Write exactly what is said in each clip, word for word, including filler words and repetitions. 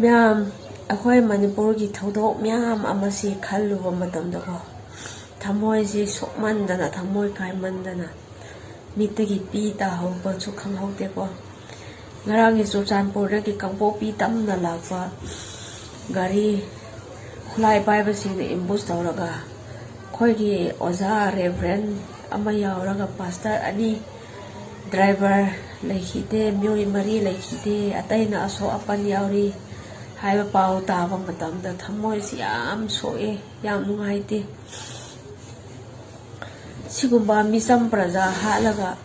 ꯃꯌꯥꯝ, ꯑꯩꯈꯣꯏ ꯃꯅꯤꯄꯨꯔꯒꯤ ꯊꯧꯗꯣꯛ ꯃꯌꯥꯝ ꯑꯃꯁꯤ ꯈꯜꯂꯨꯕ ꯃꯇꯝꯗꯀꯣ, ꯊꯃꯣꯏꯁꯤ ꯁꯣꯛꯃꯟꯗꯅ, ꯊꯃꯣꯏ ꯀꯥꯏꯃꯟꯗꯅ, ꯃꯤꯠꯇꯒꯤ ꯄꯤ ꯇꯥꯍꯧꯕꯁꯨ ꯈꯪꯍꯧꯗꯦꯀꯣ꯫ ꯉꯔꯥꯡꯒꯤ ꯆꯨꯔꯆꯥꯟꯄꯨꯔꯗꯒꯤ ꯀꯥꯡꯄꯣꯛꯄꯤ ꯇꯝꯅ ꯂꯥꯛꯄ ꯒꯥꯔꯤ ꯈꯨꯠꯂꯥꯏ ꯄꯥꯏꯕꯁꯤꯡꯅ ꯑꯦꯝꯕꯨꯁ ꯇꯧꯔꯒ, ꯑꯩꯈꯣꯏꯒꯤ ꯑꯣꯖꯥ ꯔꯦꯚꯔꯦꯟ ꯑꯃ ꯌꯥꯎꯔꯒ ꯄꯥꯁꯇꯔ ꯑꯅꯤ, ꯗ꯭ꯔꯥꯏꯚꯔ ꯂꯩꯈꯤꯗꯦ, ꯃꯤꯑꯣꯏ ꯃꯔꯤ ꯂꯩꯈꯤꯗꯦ, ꯑꯇꯩꯅ ꯑꯁꯣꯛ ꯑꯄꯟ ꯌꯥꯎꯔꯤ ꯍꯥꯏꯕ ꯄꯥꯎ ꯇꯥꯕ ꯃꯇꯝꯗ ꯊꯃꯣꯏꯁꯤ ꯌꯥꯝ ꯁꯣꯛꯑꯦ, ꯌꯥꯝ ꯅꯨꯡꯉꯥꯏꯇꯦ꯫ ꯁꯤꯒꯨꯝꯕ ꯃꯤꯆꯝ ꯄ꯭ꯔꯖꯥ ꯍꯥꯠꯂꯒ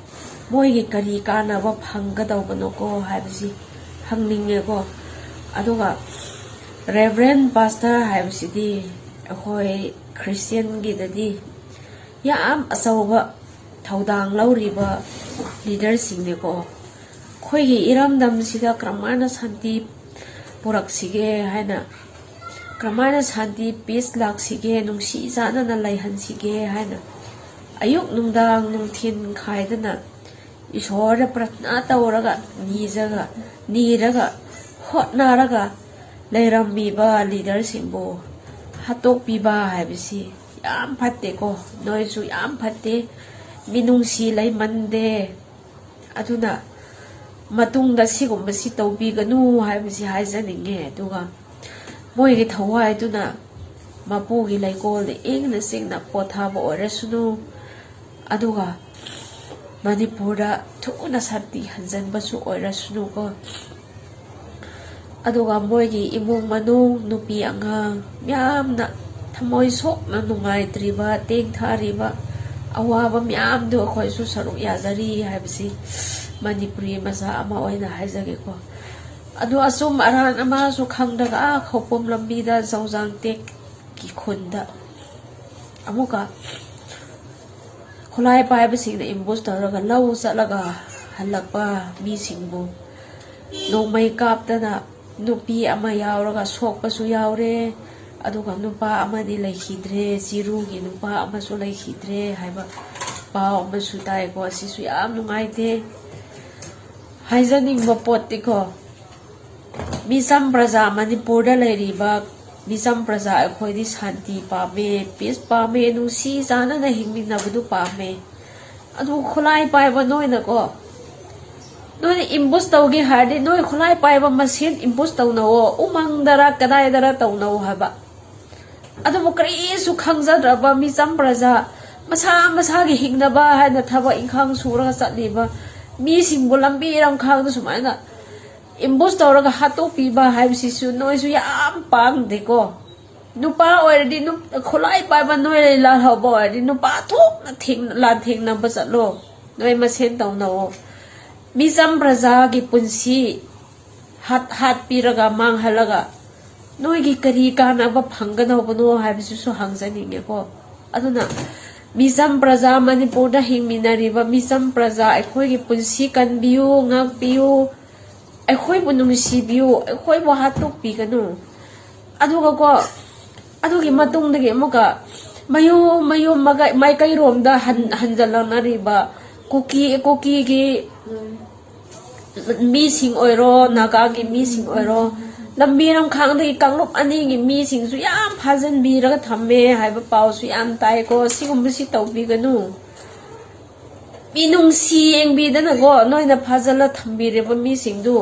ꯃꯣꯏꯒꯤ ꯀꯔꯤ ꯀꯥꯟꯅꯕ ꯐꯪꯒꯗꯧꯕꯅꯣꯀꯣ ꯍꯥꯏꯕꯁꯤ ꯍꯪꯅꯤꯡꯉꯦꯀꯣ꯫ ꯑꯗꯨꯒ ꯔꯦꯚꯔꯦꯟ ꯄꯥꯁꯇꯔ ꯍꯥꯏꯕꯁꯤꯗꯤ ꯑꯩꯈꯣꯏ ꯈ꯭ꯔꯤꯁꯇꯤꯌꯟꯒꯤꯗꯗꯤ ꯌꯥꯝ ꯑꯆꯧꯕ ꯊꯧꯗꯥꯡ ꯂꯧꯔꯤꯕ ꯂꯤꯗꯔꯁꯤꯡꯅꯦꯀꯣ꯫ ꯑꯩꯈꯣꯏꯒꯤ ꯏꯔꯝꯗꯝꯁꯤꯗ ꯀꯔꯝꯍꯥꯏꯅ ꯁꯥꯟꯇꯤ ꯄꯨꯔꯛꯁꯤꯒꯦ ꯍꯥꯏꯅ, ꯀꯔꯝꯍꯥꯏꯅ ꯁꯥꯟꯇꯤ, ꯄꯤꯁ ꯂꯥꯛꯁꯤꯒꯦ, ꯅꯨꯡꯁꯤ ꯆꯥꯟꯅꯅ ꯂꯩꯍꯟꯁꯤꯒꯦ ꯍꯥꯏꯅ ꯑꯌꯨꯛ ꯅꯨꯡꯗꯥꯡ ꯅꯨꯡꯊꯤꯟ ꯈꯥꯏꯗꯅ ꯏꯁꯣꯔꯗ ꯄ꯭ꯔꯊꯅꯥ ꯇꯧꯔꯒ, ꯅꯤꯖꯒ ꯅꯤꯔꯒ ꯍꯣꯠꯅꯔꯒ ꯂꯩꯔꯝꯃꯤꯕ ꯂꯤꯗꯔꯁꯤꯡꯕꯨ ꯍꯥꯠꯇꯣꯛꯄꯤꯕ ꯍꯥꯏꯕꯁꯤ ꯌꯥꯝ ꯐꯠꯇꯦꯀꯣ꯫ ꯅꯣꯏꯁꯨ ꯌꯥꯝ ꯐꯠꯇꯦ, ꯃꯤꯅꯨꯡꯁꯤ ꯂꯩꯃꯟꯗꯦ꯫ ꯑꯗꯨꯅ ꯃꯇꯨꯡꯗ ꯁꯤꯒꯨꯝꯕꯁꯤ ꯇꯧꯕꯤꯒꯅꯨ ꯍꯥꯏꯕꯁꯤ ꯍꯥꯏꯖꯅꯤꯡꯉꯦ꯫ ꯑꯗꯨꯒ ꯃꯣꯏꯒꯤ ꯊꯋꯥꯏꯗꯨꯅ ꯃꯄꯨꯒꯤ ꯂꯩꯀꯣꯜꯗ ꯏꯪꯅ ꯆꯤꯛꯅ ꯄꯣꯊꯥꯕ ꯑꯣꯏꯔꯁꯅꯨ꯫ ꯑꯗꯨꯒ ꯃꯅꯤꯄꯨꯔꯗ ꯊꯨꯅ ꯁꯥꯟꯇꯤ ꯍꯟꯖꯟꯕꯁꯨ ꯑꯣꯏꯔꯁꯅꯨꯀꯣ꯫ ꯑꯗꯨꯒ ꯃꯣꯏꯒꯤ ꯏꯃꯨꯡ ꯃꯅꯨꯡ, ꯅꯨꯄꯤ ꯑꯉꯥꯡ ꯌꯥꯝꯅ ꯊꯃꯣꯏ ꯁꯣꯛꯅ ꯅꯨꯡꯉꯥꯏꯇ꯭ꯔꯤꯕ, ꯇꯦꯡꯊꯥꯔꯤꯕ, ꯑꯋꯥꯕ ꯃꯌꯥꯝꯗꯨ ꯑꯩꯈꯣꯏꯁꯨ ꯁꯔꯨꯛ ꯌꯥꯖꯔꯤ ꯍꯥꯏꯕꯁꯤ ꯃꯅꯤꯄꯨꯔꯤ ꯃꯆꯥ ꯑꯃ ꯑꯣꯏꯅ ꯍꯥꯏꯖꯒꯦꯀꯣ꯫ ꯑꯗꯨ ꯑꯆꯨꯝ ꯑꯔꯥꯟ ꯑꯃꯁꯨ ꯈꯪꯗ꯭ꯔꯒ, ꯑꯥ ꯈꯧꯄꯨꯝ ꯂꯝꯕꯤꯗ ꯖꯧꯖꯥꯡ ꯇꯦꯛꯀꯤ ꯈꯨꯟꯗ ꯑꯃꯨꯛꯀ ꯈꯨꯠꯂꯥꯏ ꯄꯥꯏꯕꯁꯤꯡꯅ ꯑꯦꯝꯕꯨꯁ ꯇꯧꯔꯒ ꯂꯧ ꯆꯠꯂꯒ ꯍꯜꯂꯛꯄ ꯃꯤꯁꯤꯡꯕꯨ ꯅꯣꯡꯃꯩ ꯀꯥꯞꯇꯅ ꯅꯨꯄꯤ ꯑꯃ ꯌꯥꯎꯔꯒ ꯁꯣꯛꯄꯁꯨ ꯌꯥꯎꯔꯦ꯫ ꯑꯗꯨꯒ ꯅꯨꯄꯥ ꯑꯃꯗꯤ ꯂꯩꯈꯤꯗ꯭ꯔꯦ, ꯆꯤꯔꯨꯒꯤ ꯅꯨꯄꯥ ꯑꯃꯁꯨ ꯂꯩꯈꯤꯗ꯭ꯔꯦ ꯍꯥꯏꯕ ꯄꯥꯎ ꯑꯃꯁꯨ ꯇꯥꯏꯀꯣ꯫ ꯑꯁꯤꯁꯨ ꯌꯥꯝ ꯅꯨꯡꯉꯥꯏꯇꯦ꯫ ꯍꯥꯏꯖꯅꯤꯡꯕ ꯄꯣꯠꯇꯤꯀꯣ, ꯃꯤꯆꯝ ꯄ꯭ꯔꯖꯥ, ꯃꯅꯤꯄꯨꯔꯗ ꯂꯩꯔꯤꯕ ꯃꯤꯆꯝ ꯄ꯭ꯔꯖꯥ ꯑꯩꯈꯣꯏꯗꯤ ꯁꯥꯟꯇꯤ ꯄꯥꯝꯃꯦ, ꯄꯤꯁ ꯄꯥꯝꯃꯦ, ꯅꯨꯡꯁꯤ ꯆꯥꯟꯅꯅ ꯍꯤꯡꯃꯤꯟꯅꯕꯗꯨ ꯄꯥꯝꯃꯦ꯫ ꯑꯗꯨ ꯈꯨꯠꯂꯥꯏ ꯄꯥꯏꯕ ꯅꯣꯏꯅꯀꯣ, ꯅꯣꯏꯅ ꯏꯝꯕꯨꯁ ꯇꯧꯒꯦ ꯍꯥꯏꯔꯗꯤ ꯅꯣꯏ ꯈꯨꯠꯂꯥꯏ ꯄꯥꯏꯕ ꯃꯁꯦꯟ ꯏꯝꯕꯨꯁ ꯇꯧꯅꯧꯑꯣ, ꯎꯃꯪꯗꯔ ꯀꯗꯥꯏꯗꯔ ꯇꯧꯅꯧ ꯍꯥꯏꯕ꯫ ꯑꯗꯨꯕꯨ ꯀꯔꯤꯁꯨ ꯈꯪꯖꯗ꯭ꯔꯕ ꯃꯤꯆꯝ ꯄ꯭ꯔꯖꯥ, ꯃꯁꯥ ꯃꯁꯥꯒꯤ ꯍꯤꯡꯅꯕ ꯍꯥꯏꯅ ꯊꯕꯛ ꯏꯪꯈꯥꯡ ꯁꯨꯔꯒ ꯆꯠꯂꯤꯕ ꯃꯤꯁꯤꯡꯕꯨ ꯂꯝꯕꯤ ꯂꯝꯈꯥꯡꯗ ꯁꯨꯃꯥꯏꯅ ꯏꯝꯕꯨꯁ ꯇꯧꯔꯒ ꯍꯥꯠꯇꯣꯛꯄꯤꯕ ꯍꯥꯏꯕꯁꯤꯁꯨ ꯅꯣꯏꯁꯨ ꯌꯥꯝ ꯄꯥꯡꯗꯦꯀꯣ꯫ ꯅꯨꯄꯥ ꯑꯣꯏꯔꯗꯤ ꯅꯨꯞ-, ꯈꯨꯠꯂꯥꯏ ꯄꯥꯏꯕ ꯅꯣꯏ ꯂꯥꯜꯍꯧꯕ ꯑꯣꯏꯔꯗꯤ ꯅꯨꯄꯥ ꯊꯣꯛꯅ ꯊꯦꯡ-, ꯂꯥꯟꯊꯦꯡꯅꯕ ꯆꯠꯂꯣ, ꯅꯣꯏ ꯃꯁꯦꯟ ꯇꯧꯅꯧꯑꯣ꯫ ꯃꯤꯆꯝ ꯄ꯭ꯔꯖꯥꯒꯤ ꯄꯨꯟꯁꯤ ꯍꯥꯠ-, ꯍꯥꯠꯄꯤꯔꯒ ꯃꯥꯡꯍꯜꯂꯒ ꯅꯣꯏꯒꯤ ꯀꯔꯤ ꯀꯥꯟꯅꯕ ꯐꯪꯒꯗꯧꯕꯅꯣ ꯍꯥꯏꯕꯁꯤꯁꯨ ꯍꯪꯖꯅꯤꯡꯉꯦꯀꯣ꯫ ꯑꯗꯨꯅ ꯃꯤꯆꯝ ꯄ꯭ꯔꯖꯥ, ꯃꯅꯤꯄꯨꯔꯗ ꯍꯤꯡꯃꯤꯟꯅꯔꯤꯕ ꯃꯤꯆꯝ ꯄ꯭ꯔꯖꯥ, ꯑꯩꯈꯣꯏꯒꯤ ꯄꯨꯟꯁꯤ ꯀꯟꯕꯤꯌꯨ, ꯉꯥꯛꯄꯤꯌꯨ, ꯑꯩꯈꯣꯏꯕꯨ ꯅꯨꯡꯁꯤꯕꯤꯌꯨ, ꯑꯩꯈꯣꯏꯕꯨ ꯍꯥꯠꯇꯣꯛꯄꯤꯒꯅꯨ꯫ ꯑꯗꯨꯒꯀꯣ, ꯑꯗꯨꯒꯤ ꯃꯇꯨꯡꯗꯒꯤ ꯑꯃꯨꯛꯀ ꯃꯌꯨꯝ ꯃꯌꯨꯝ ꯃꯒ-, ꯃꯥꯏꯀꯩꯔꯣꯝꯗ ꯍꯟ-, ꯍꯟꯖꯜꯂꯛꯅꯔꯤꯕ ꯀꯨꯀꯤ, ꯀꯨꯀꯤꯒꯤ ꯃꯤꯁꯤꯡ ꯑꯣꯏꯔꯣ, ꯅꯥꯒꯥꯒꯤ ꯃꯤꯁꯤꯡ ꯑꯣꯏꯔꯣ, ꯂꯝꯕꯤ ꯂꯝꯈꯥꯡꯗꯒꯤ ꯀꯥꯡꯂꯨꯞ ꯑꯅꯤꯒꯤ ꯃꯤꯁꯤꯡꯁꯨ ꯌꯥꯝ ꯐꯥꯖꯤꯟꯕꯤꯔꯒ ꯊꯝꯃꯦ ꯍꯥꯏꯕ ꯄꯥꯎꯁꯨ ꯌꯥꯝ ꯇꯥꯏꯀꯣ꯫ ꯁꯤꯒꯨꯝꯕꯁꯤ ꯇꯧꯕꯤꯒꯅꯨ꯫ ꯃꯤꯅꯨꯡꯁꯤ ꯌꯦꯡꯕꯤꯗꯅꯀꯣ, ꯅꯣꯏꯅ ꯐꯥꯖꯤꯜꯂ ꯊꯝꯕꯤꯔꯤꯕ ꯃꯤꯁꯤꯡꯗꯨ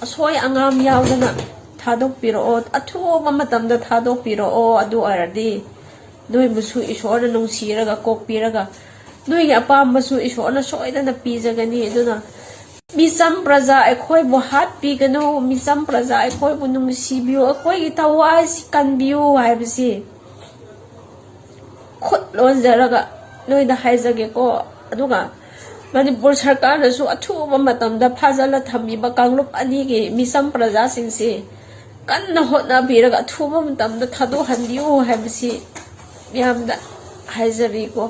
ꯑꯁꯣꯏ ꯑꯉꯥꯝ ꯌꯥꯎꯗꯅ ꯊꯥꯗꯣꯛꯄꯤꯔꯛꯑꯣ, ꯑꯊꯨꯕ ꯃꯇꯝꯗ ꯊꯥꯗꯣꯛꯄꯤꯔꯛꯑꯣ꯫ ꯑꯗꯨ ꯑꯣꯏꯔꯗꯤ ꯅꯣꯏꯕꯨꯁꯨ ꯏꯁꯣꯔꯅ ꯅꯨꯡꯁꯤꯔꯒ ꯀꯣꯛꯄꯤꯔꯒ ꯅꯣꯏꯒꯤ ꯑꯄꯥꯝꯕꯁꯨ ꯏꯁꯣꯔꯅ ꯁꯣꯏꯗꯅ ꯄꯤꯖꯒꯅꯤ꯫ ꯑꯗꯨꯅ ꯃꯤꯆꯝ ꯄ꯭ꯔꯖꯥ ꯑꯩꯈꯣꯏꯕꯨ ꯍꯥꯠꯄꯤꯒꯅꯨ, ꯃꯤꯆꯝ ꯄ꯭ꯔꯖꯥ ꯑꯩꯈꯣꯏꯕꯨ ꯅꯨꯡꯁꯤꯕꯤꯌꯨ, ꯑꯩꯈꯣꯏꯒꯤ ꯊꯋꯥꯏꯁꯤ ꯀꯟꯕꯤꯌꯨ ꯍꯥꯏꯕꯁꯤ ꯈꯨꯠ ꯂꯣꯟꯖꯔꯒ ꯅꯣꯏꯗ ꯍꯥꯏꯖꯒꯦꯀꯣ꯫ ꯑꯗꯨꯒ ꯃꯅꯤꯄꯨꯔ ꯁꯔꯀꯥꯔꯅꯁꯨ ꯑꯊꯨꯕ ꯃꯇꯝꯗ ꯐꯥꯖꯤꯜꯂ ꯊꯝꯃꯤꯕ ꯀꯥꯡꯂꯨꯞ ꯑꯅꯤꯒꯤ ꯃꯤꯆꯝ ꯄ꯭ꯔꯖꯥꯁꯤꯡꯁꯤ ꯀꯟꯅ ꯍꯣꯠꯅꯕꯤꯔꯒ ꯑꯊꯨꯕ ꯃꯇꯝꯗ ꯊꯥꯗꯣꯛꯍꯟꯕꯤꯌꯨ ꯍꯥꯏꯕꯁꯤ ꯃꯌꯥꯝꯗ ꯍꯥꯏꯖꯔꯤꯀꯣ꯫